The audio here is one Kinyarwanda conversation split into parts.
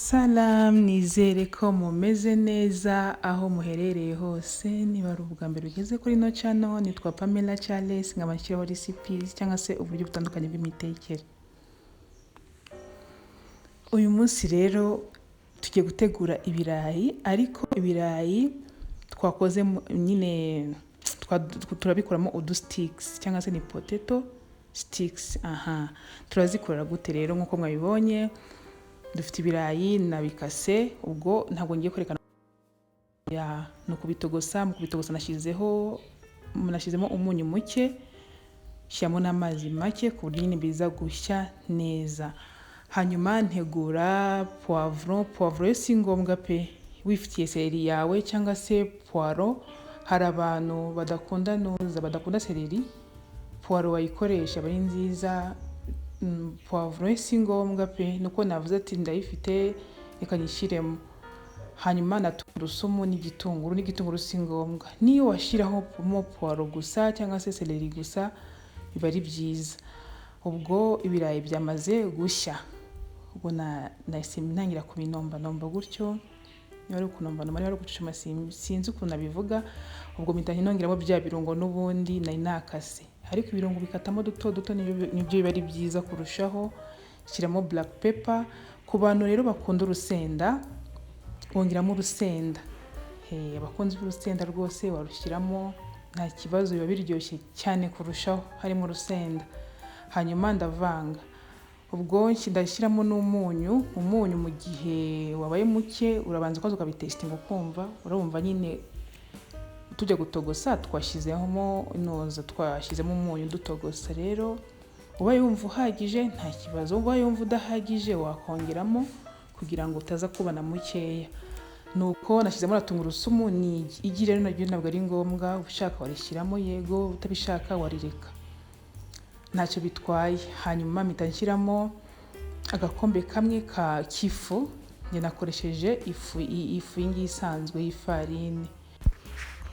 Salam, nizere ko mumeze neza aho muherereye hose. Niba ari ubwa mbere ugeze kuri ino channel, nitwa Pamela Charles, nkaba nshyiraho recipes cyangwa se uburyo butandukanye bw'imitekere. Uyu munsi rero tugiye gutegura ibirayi, ariko ibirayi twakoze nyine turabikoramo udu sticks cyangwa se ni potato sticks. Aha turazikora gute rero? Nk'uko mwabibonye, dufite ibirayi nabikase. Ubwo ntabwo ngiye kwerekana ya ni ukubitogosa. Mu kubitogosa nashyizemo umunyu muke, shyiramo n'amazi make ku buryo nyine biza gushya neza. Hanyuma ntegura poivron. Poivron yo si ngombwa pe, wifitiye céleri yawe cyangwa se poireau. Hari abantu badakunda nuza, badakunda céleri, poireau wayikoresha, aba ari nziza. Poivron si ngombwa pe, nuko navuze ati ndayifite, reka nyishyiremo. Hanyuma na tungurusumu n'igitunguru. N'igitunguru si ngombwa, niyo washyiraho mo poireau gusa cyangwa se céleri gusa biba ari byiza. Ubwo ibirayi byamaze gushya, ubwo nahise ntangira kubinombanomba gutyo, niba ari ukunombanomba, niba ari ugucucuma, sinzi ukuntu nabivuga. Ubwo mpita nongeramo bya birungo n'ubundi nari nakase, ariko ibirungo bikatamo duto duto nibyo biba ari byiza kurushaho. Shyiramo black pepper. Ku bantu rero bakunda urusenda, bongeramo urusenda. Abakunzi b'urusenda rwose warushyiramo nta kibazo, biba biryoshye cyane kurushaho harimo urusenda. Hanyuma ndavanga, ubwo ndashyiramo n'umunyu. Umunyu mu gihe wabaye muke urabanza ukaza ukabitesitinga, ukumva urumva nyine. Tujya gutogosa twashyizemo inoza, twashyizemo umunyu dutogosa. Rero ubaye wumva uhagije nta kibazo, ubaye wumva udahagije wakongeramo kugira ngo utaza kubana mukeya. Nuko nashyizemo na tungurusumu n'igi. Igi rero naryo ntabwo ari ngombwa, ushaka warishyiramo yego, utabishaka warireka, ntacyo bitwaye. Hanyuma mpita nshyiramo agakombe kamwe ka k'ifu. Njye nakoresheje ifu iyi ngiyi isanzwe y'ifarini.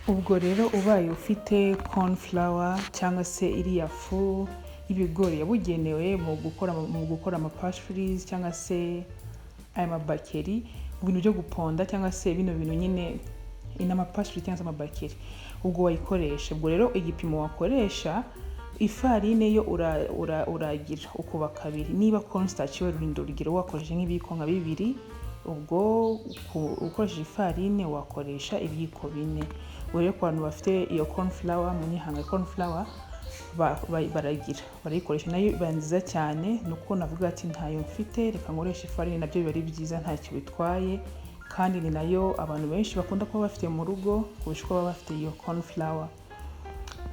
Ubwo rero ubaye ufite corn flour cyangwa se iriya fu y'ibigori yabugenewe mu gukora ama pastries cyangwa se aya mabakeri, mu bintu byo guponda cyangwa se bino bintu nyine ni ama pastries cyangwa se amabakeri, ubwo wayikoresha. Ubwo rero igipimo wakoresha, ifarine yo uragira ukuba kabiri. Niba cornstarch yo, rurinda urugero, wakoresheje nk'ibiyiko nka bibiri, ubwo ukoresheje ifarine wakoresha ibiyiko 4. Ubwo rero ku bantu bafite iyo corn flour, munyihanga corn flour baragira barayikoresha, nayo iba nziza cyane. Nuko navuga ati ntayo mfite, reka nkoreshe ifarine, nabyo biba ari byiza, ntacyo bitwaye, kandi ni nayo abantu benshi bakunda kuba bafite mu rugo kurusha uko baba bafite iyo corn flour.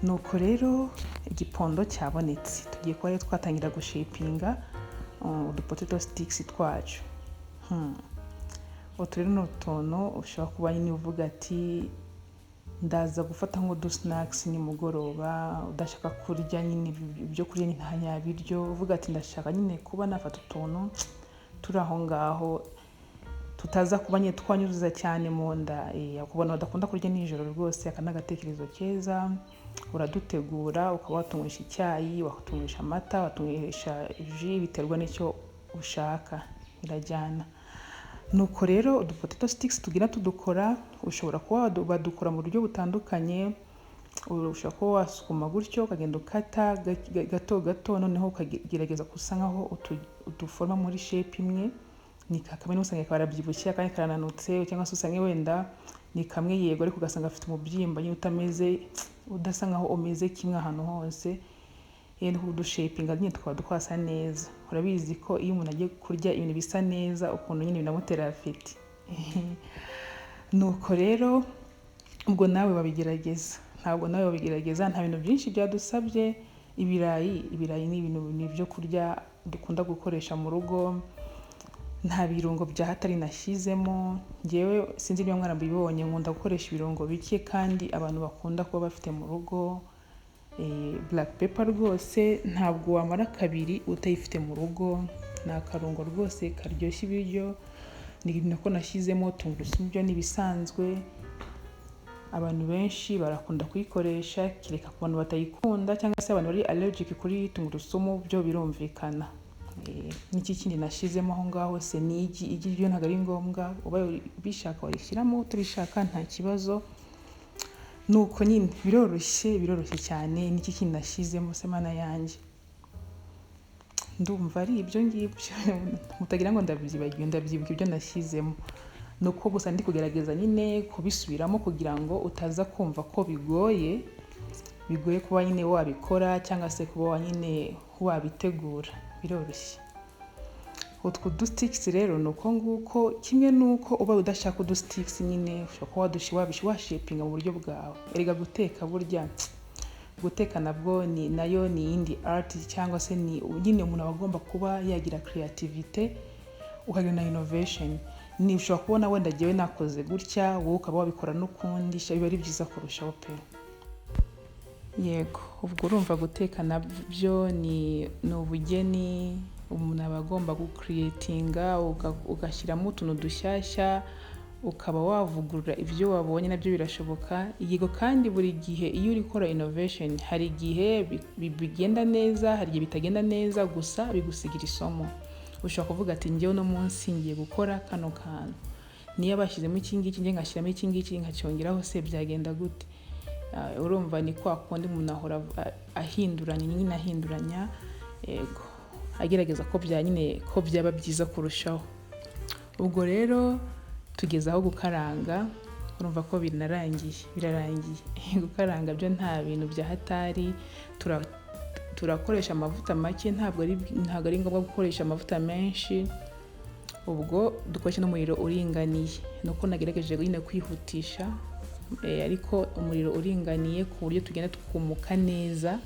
Nuko rero igipondo cyabonetse, tugiye kuba rero twatangira gushapinga udu potato sticks twacu. Utu rero ni utuntu ushobora kuba nyine uvuga ati ndaza gufata nk'udu snacks nimugoroba, udashaka kurya nyine ibyo kurya nta nyabiryo, uvuga ati ndashaka nyine kuba nafata utuntu turi aho ngaho tutaza kuba nyine twanyuzuza cyane mu nda. Ku bantu badakunda kurya nijoro rwose, aka ni agatekerezo keza. Uradutegura ukaba watunywesha icyayi, watunywesha amata, watunywesha jus, biterwa n'icyo ushaka, birajyana. Nuko rero udu potato sticks tugira tudukora, ushobora kuba badukora mu buryo butandukanye. Ushobora kuba wasukuma gutyo, ukagenda ukata gato gato, noneho ukagerageza gusa nkaho uduforoma muri shape imwe. Ni kamwe usanga karabyibushye, akandi karananutse, cyangwa se usange wenda ni kamwe yego, ariko ugasanga afite umubyimba nyine utameze, udasa nkaho umeze kimwe ahantu hose. Yenda udushapinga nyine tukaba twasa neza. Urabizi ko iyo umuntu agiye kurya ibintu bisa neza, ukuntu nyine binamutera appétit. Nuko rero ubwo nawe wabigerageza, ntabwo nawe wabigerageza, nta bintu byinshi byadusabye. Ibirayi ni ibintu, ni ibyo kurya dukunda gukoresha mu rugo. Nta birungo bya hatari nashyizemo. Ngewe sinzi niba mwarabibonye, nkunda gukoresha ibirungo bike kandi abantu bakunda kuba bafite mu rugo. Black pepper rwose ntabwo wamara kabiri utayifite mu rugo, ni akarungo rwose karyoshya ibiryo, ni nako nashyizemo. Tungurusumu byo ni ibisanzwe, abantu benshi barakunda kuyikoresha, kereka ku bantu batayikunda cyangwa se abantu bari allergic kuri tungurusumu, byo birumvikana. N'iki kindi nashizemo aho ngaho se? Ni igi. Igi ryo ntabwo ari ngombwa, ubaye ubishaka warishyiramo, utabishaka nta kibazo. Nuko nyine biroroshye, biroroshye cyane. N'iki kindi nashyizemo se, Mana yanjye? Ndumva ari ibyo ngibyo. Mutagira ngo ndabyibagiwe, ndabyibuka ibyo nashyizemo. Ni uko gusa ndi kugerageza nyine kubisubiramo kugira ngo utaza kumva ko bigoye, bigoye kuba nyine wabikora cyangwa se kuba nyine wabitegura. Biroroshye. Utwo dusticks rero ni uko nguko. Kimwe n'uko uba udashaka udusticks nyine, ushobora kuba washapinga mu buryo bwawe. Erega guteka, burya guteka nabwo ni nayo ni iyindi art, cyangwa se ni nyine umuntu aba agomba kuba yagira creativity, ukagira na innovation. Ni ushobora kubona wenda jyewe nakoze gutya, wowe ukaba wabikora n'ukundi, biba ari byiza kurushaho pe. Yego, ubwo urumva guteka nabyo ni ubugeni. Umuntu aba agomba gucreatinga, ugashyiramo utuntu dushyashya, ukaba wavugurura ibyo wabonye, nabyo birashoboka. Yego, kandi buri gihe iyo uri gukora innovation, hari igihe bigenda neza, hari igihe bitagenda neza, gusa bigusigira isomo. Ushobora kuvuga ati: "Njyewe uno munsi ngiye gukora kano kantu, niyo bashyizemo iki ngiki, njye ngashyiramo iki ngiki, nkacyongeraho se byagenda gute?" Urumva ni kwa kundi umuntu ahora ahinduranya nyine, ahinduranya, yego, agerageza ko bya nyine ko byaba byiza kurushaho. Ubwo rero tugeze aho gukaranga, urumva ko binarangiye, birarangiye. Gukaranga byo nta bintu bya hatari, turakoresha amavuta make, ntabwo ari ngombwa gukoresha amavuta menshi. Ubwo dukoresha n'umuriro uringaniye. Nuko nagerageje nyine kwihutisha, ariko umuriro uringaniye ku buryo tugenda twumuka neza,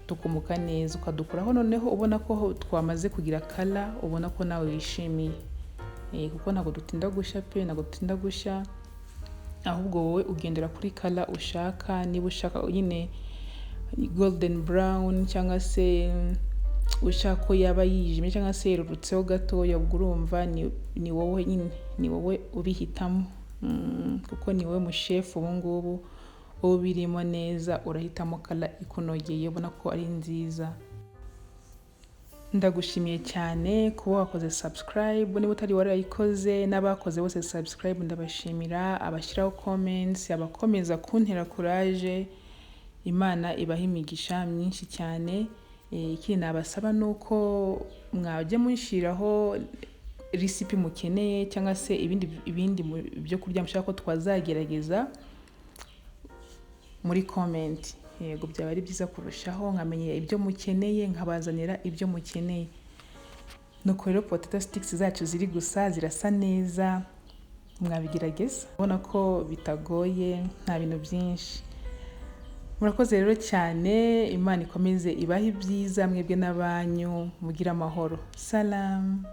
tukumuka neza, ukadukuraho noneho ubona ko twamaze kugira color, ubona ko nawe wishimiye, kuko ntabwo dutinda gushya pe, ntabwo dutinda gushya. Ahubwo wowe ugendera kuri color ushaka, niba ushaka nyine golden brown, cyangwa se ushaka ko yaba yijimye, cyangwa se yerurutseho gatoya. Ubwo urumva ni wowe nyine, ni wowe ubihitamo, kuko ni wowe mushefu ubu ngubu ubirimo neza. Urahitamo color ikunogeye, ubona ko ari nziza. Ndagushimiye cyane kuba wakoze subscribe niba utari warayikoze, n'abakoze bose subscribe ndabashimira, abashyiraho comments, abakomeza kuntera courage. Imana ibaha imigisha myinshi cyane. Ikindi nabasaba ni uko mwajya mushyiraho recipe mukeneye, cyangwa se ibindi byo kurya mushaka ko twazagerageza muri comment. Yego, byaba ari byiza kurushaho, nkamenya ibyo mukeneye, nkabazanira ibyo mukeneye. Nuko rero potato sticks zacu ziri gusa zirasa neza, mwabigerageza, ubona ko bitagoye, nta bintu byinshi. Murakoze rero cyane. Imana ikomeze ibahe ibyiza mwebwe n'abanyu, mugire amahoro. Salamu.